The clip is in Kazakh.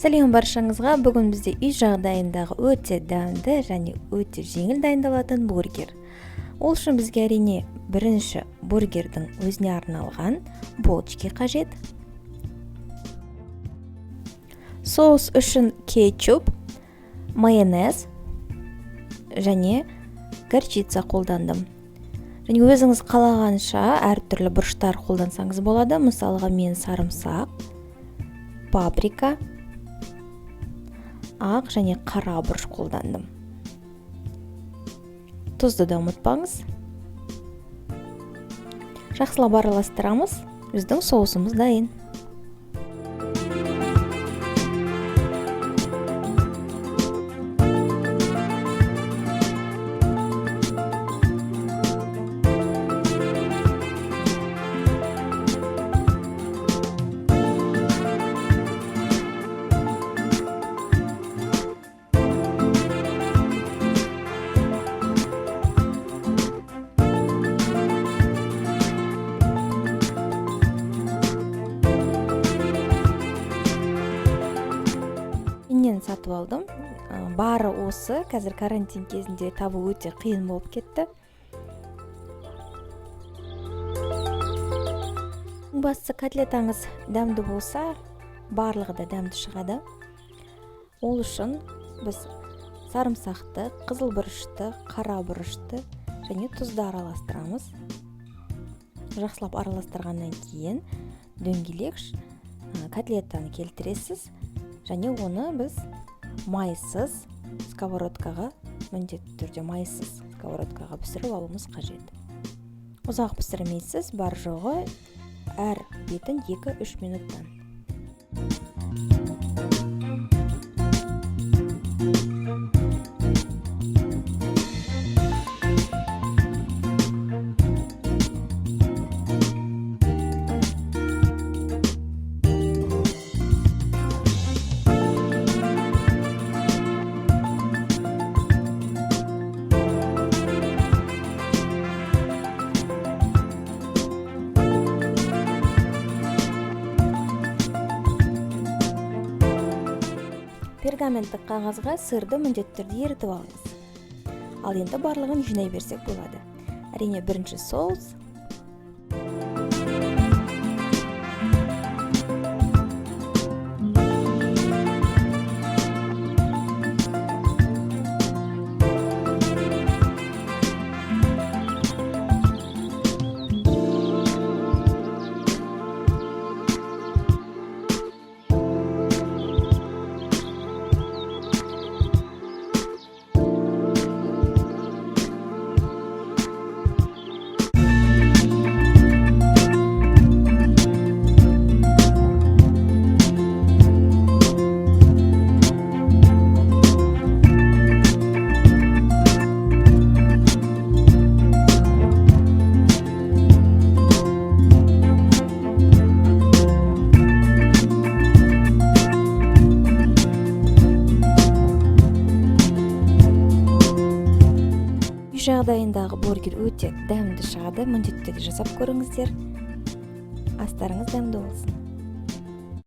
Сәлем баршаңызға. Бүгін бізде үй жағдайындағы өте дәмді және өте жеңіл дайындалатын бургер. Ол үшін бізге әрине бірінші бургердің өзіне арналған булочки қажет. Соус үшін кетчуп, майонез және горчица қолдандым. Және өзіңіз қалағанша әртүрлі бұрыштар қолдансаңыз болады. Мысалға мен сарымсақ, паприка, ақ және қара бұрыш қолдандым. Тұзды да ұмытпаңыз. Жақсылап араластырамыз. Біздің соусымыз дайын. Сатып алдым. Бары осы, қазір карантин кезінде табу өте қиын болып кетті. Ең бастысы котлетаңыз дәмді болса, барлығы да дәмді шығады. Ол үшін біз сарымсақты, қызыл бұрышты, қара бұрышты және тұзды араластырамыз. Жақсылап араластырғаннан кейін дөңгелек котлетаны келтіресіз. Және оны біз майсыз сковородкаға, міндетті түрде майсыз сковородкаға пісіріп алуымыз қажет. Ұзақ пісірмейсіз, бар жоғы әр бетін 2-3 минуттан. Пергаменттік қағазға сырды міндетті түрде ерітіп алыңыз. Ал енді барлығын жинай берсек болады. Әрине бірінші соус. Жағдайындағы бургер өте дәмді шығады, міндетті түрде жасап көріңіздер. Астарыңыз дәмді болсын.